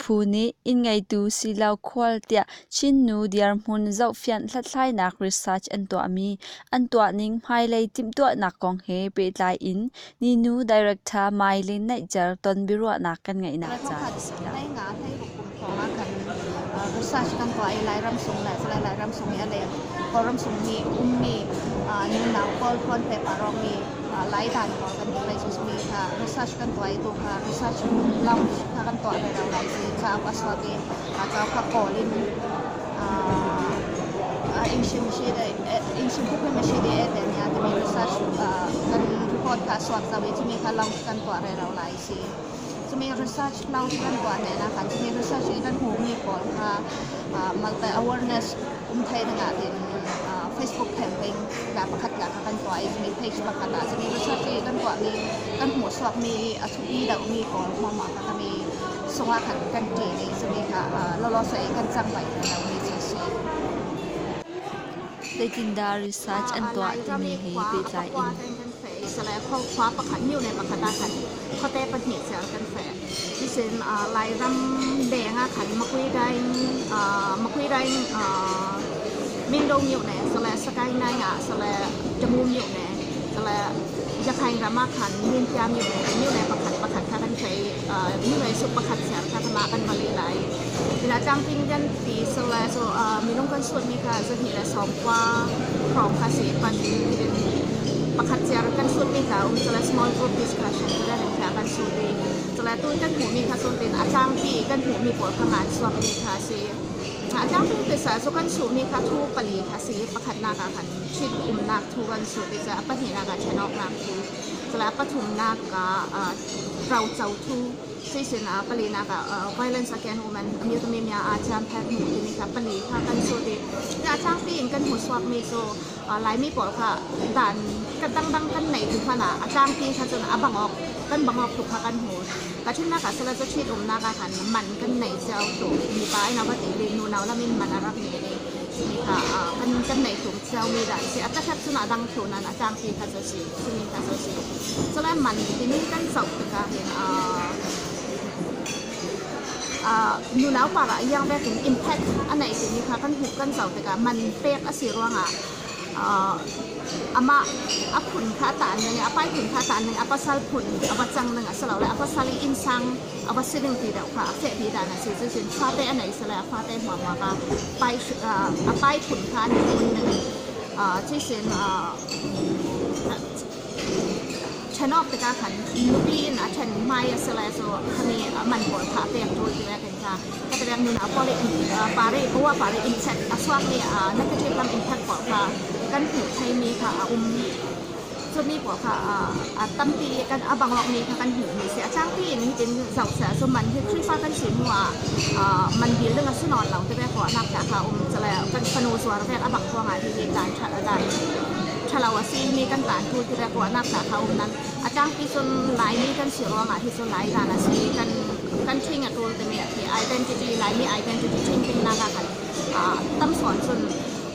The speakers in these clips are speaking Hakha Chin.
Phu nih inn ngeitu silo khual tiah Chin nu dirhmun zohfianh hlathlainak research an tuahmi an tuahning hmailei timhtuahnak kong he pehtlai in Ninu Director Mai Lin Neihcer ton biaruahnak kan ngeihnak caan a si lai. Research kan tuah i Lairam sung le Lairam sung i a leng Kawlram sung i ummi nunau pawl phone paper rawkmi Laidan pawl kan duh lai cu mi kha research kan tuah i tu kha research launch kha kan tuah rero lai si cauk a chuak i cauk kha kawl in timi research kan report kha suak zau i cumi kha launch kan tuah rero lai si. Cumi research launch kan tuah ne na khan cumi research i kan hmuhmi pawl kha multi awareness um thei dingah tin Facebook campaign la pakhat la kha kan tuah i cumi page pakhat ah cumi research i kan tuahmi kan hmuhsuakmi a thupi deuhmi pawl hmuahhmuah kha kami sungah khan kan ṭin i cumi kha lawlaw i kan cang lai lomi cu a si. Zeitindah research an tuah timi he pehtlai in. Khua pakhat myo le pakhat ah khan khuate pahnih cer kan feh. Cusin Lairam deng ah khan Makui Daing Mindo myone sale Sakaing Naing ah sale Tamu myone sale Yakhaing ram ah khan Minpya myone myone pakhat pakhat kha kan feh i myone sup pakhat cer kha kama kan va le lai. Tina tlangping kan ti sale so minung kan suatmi kha 219 hrawng kha si pan pakhat cer kan suatmi kha um sale small group discussion kha kan kan suat i sale tun kan hmuhmi kha sun tin a tlangpi kan hmuhmi pawl kha ngan suakmi kha si. A tlangpi te sa so kan suhmi kha thu pali kha si. Pakhatnak ah khan ṭhit umnak thu kan suh ti a pahnihnak ah ṭhenawknak thu sale a pathumnak ah roco thu sisin a palinak ah violence against women mi mya a cham phat mu timi kha pali kha kan suh ti. A tlangpi in kan hmu suakmi cu Laimi pawl kha dan kan dangdang kan neih ti hmanh ah a tlangpi kha cun a bangawk kan bangawk tuk kha kan hmu. Kachinnak ah sila cu ṭhit umnak ah khan man kan neih cio tuk. Mipa in a va ti i nunau lam in man a rak ngei i mi kha kan neih tuk ciomi dah si. A takhat cun a dang thlu nain a tlangpi kha cu si simi kha cu si. Cule man timi kan zoh tikah hin nunau par ah iang vekin impact a neih timi kha kan hmuh kan zoh tikah man pek a si ruangah amah a phun kha a tan ning i a pai phun kha a tan ning a pasal phun a va cang ning a si lo le a pasal i innsang a va si ning ti deuh kha a feh dih dan a si. Cucun fate a nei sile a fate hmuahhmuah kha pai a pai phun kha an i phun ning cuisin ṭhen awk tikah khan nupi in a ṭhen hmai a si le cu khami man pawl kha a pek ṭul ti vekin kha ka nunah pawl i pari uwa pari impact a chuakmi negative lam impact pawl kha kan hmuh theimi kha a um. Cumi pawl kha a tampi kan a bangawkmi kha kan hmuhmi si. A tlangpi in hitin zoh seh cu man hi Khrihfa kan si hnu ah man dil ding a si nawn lo ti ve ruahnak dah kha um cale kan fanu zuar vek a bang ruangah hi hi dan dan ṭhalo a si mi kan tan tu ti ve ruahnak dah kha um nan a tlangpi cun Laimi kan si ruangah hi cu Lai dan a si kan kan ṭhing a ṭul timi a identity Laimi identity ṭhing dingnak ah khan tam sawn cun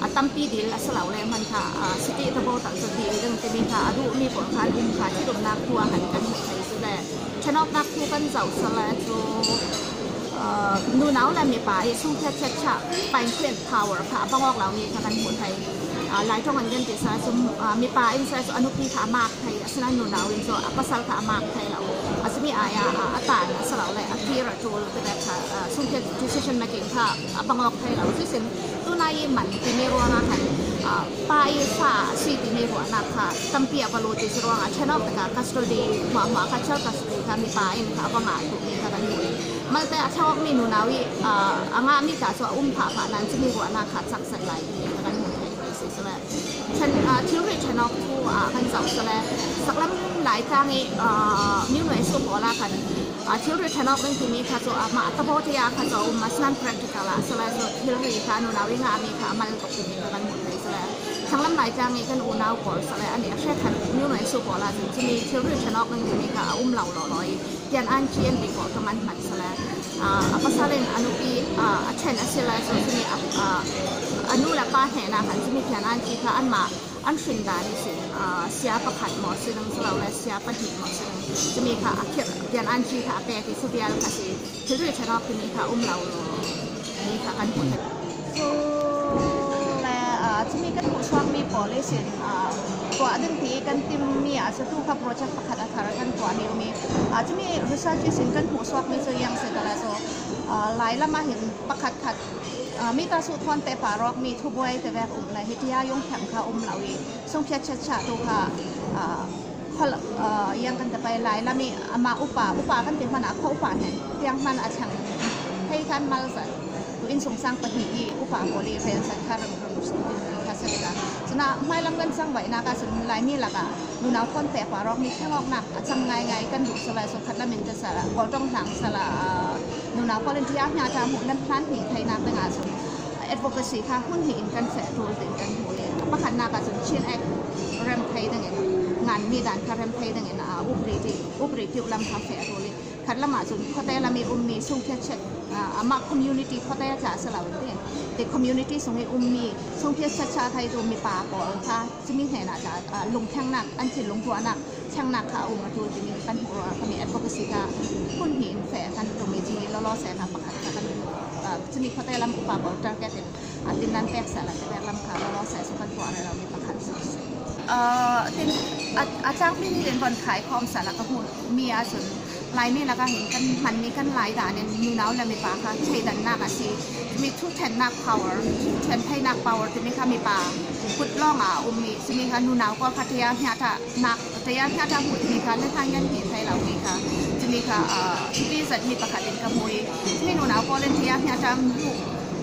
a tampi dil a si lo le hman kha city tabo tal cu dil ding timi kha a duhmi pawl kha an um kha ṭhitumnak tu ah khan kan hmuh thei si le ṭhenawknak thu kan zoh sale cu nunau le mipa i chungkhat chiatchah painkhuen power kha a bangawk lomi kha kan hmuh thei. Lai ṭong an kan ti sa cu mipa in sa cu a nupi kha a maak thei, asinain nunau in cu a pasal kha a maak thei lo. A simi ai ah a tan a si lo le a fir a ṭul ti kha chungkhat decision making kha a bangawk thei lo. Cusin tunai i man timi ruangah khan pa i fa a si timi ruahnak kha tampi a va lut i cu ruangah ṭhen awk tikah custody hmuahhmuah kha child custody kha mipa in kha a va ngah duhmi kha kan hmuh i malte a thlawkmi nunau i a ngahmi tla cu a um phah phah nain cumi ruahnak kha cak set lai timi kha kan hmuh thei mi si sile thilri ṭhen awk thu ah kan zoh sile saklam Laitlang i myu su pawl ah khan thilri ṭhen awk ding timi kha cu amah tabote ah kha cu a um asinain practical ah sile cu thilri kha nunau i ngahmi kha a mal tuk timi kha kan hmuh thei sile thanglam Laitlang i kan unau pawl sile an i a hrekhat myu su pawl ah cun cumi thilri ṭhen awk ding timi kha a um lo lawlaw i tian an chi an ti khawh tung an hman sile a pasal in a nupi a ṭhen a si lai cu cumi a nu le pa hnenak khan cumi thian an chi kha anmah An hrin dan i sin sia pakhat maw si ding silole sia pahnih maw si ding, cumi kha a khirh rian an ci kha a pek i cu vial kha si thilri ṭhen awk timi kha um lo mi kha kan hmuh. Cu le cumi kan hmuhchuakmi pawl i sin tuah ding ti kan timmi ah cu tu kha project pakhat a thar kan tuahmi um i cumi research i sin kan hmuhchuakmi cu yang si tala cu Lailam ah hin pakhat khat mi ta su thon te pa rawk mi thubuai te vek um le hi tia yung phem kha um lo i sungphiat chat cha tu kha khol yang kan te pai Lailam i ama upa upa kan ti hman ah kho upa hen tiang hman a chang hei kan mal zat tu in sung sang pahnih i upa pawl i rel sat kha ram ram kha se ka cuna hmailam kan sang vai na ka sun Laimi laka nunau thon te pa rawk mi thengok nak a chang ngai ngai kan duh sala so khat lamin te sala kawltong hlang sala nunau volunteer hna ta mu nan plan hi thai nak ding ah cun advocacy kha hun hi in kan fe tul tin kan hmu i pakhat nak ah cun Chin Act rem thei ding in ngan mi dan kha rem thei ding in upri ti upri tiu lam kha fe tul i khat lam ah cun khote lam i ummi sungkhet chet amah community khote cha salo te te community sung i ummi sungkhet chet cha thai tu mi pa pawl kha cumi hnen ah lungthlengnak an thinlung ruahnak thlengnak kha a um a ṭul timi kan hmuh ruangah kami advocacy kha phun hnih in feh kan tum i cumi lawlaw se kha pakhat kha kan cumi khuate lam upa pawl target in tin nan pek seh la te pek lam kha lawlaw se su kan tuah re lomi pakhat su si. Tin a tlangpi ni in von khai khom sala ka hmuh mi ahcun Laimi lakah hin kan hmanmi kan Lai dan in nunau le mipa kha thleidannak a si. Mi thuthennak power, thuthen power timi kha mipa kut lawng ah a um i cumi kha nunau ko kha tia hnya nak tia hnya hmu timi kha le thang yan hi thai lo mi kha cumi kha thupi zat mi pakhat in ka hmu i cumi nunau pawl in tia hnya hmu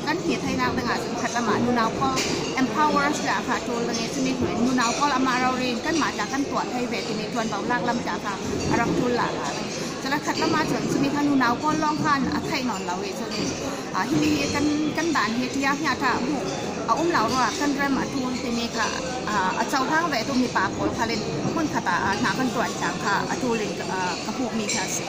kan hi thainak ding ah cun khat lamah nunau pawl empower sia kha tul ding i cumi hnu in nunau pawl amah rori in kanmah ta kan tuah thai ve timi tuanvo lak lam ta kha a rak tul la la cun khat lamah cun cumi kha nunau pawl lawng khan a theih nawn lo i cun himi hi kan kan dan hi tia hnya ta mu a um lo ruwa kan rem a tul timi kha a cohlang ve tu mi pa pawl khalin hmun khat ah hna kan tuan tlang kha a tul in ka hmuh mi kha si.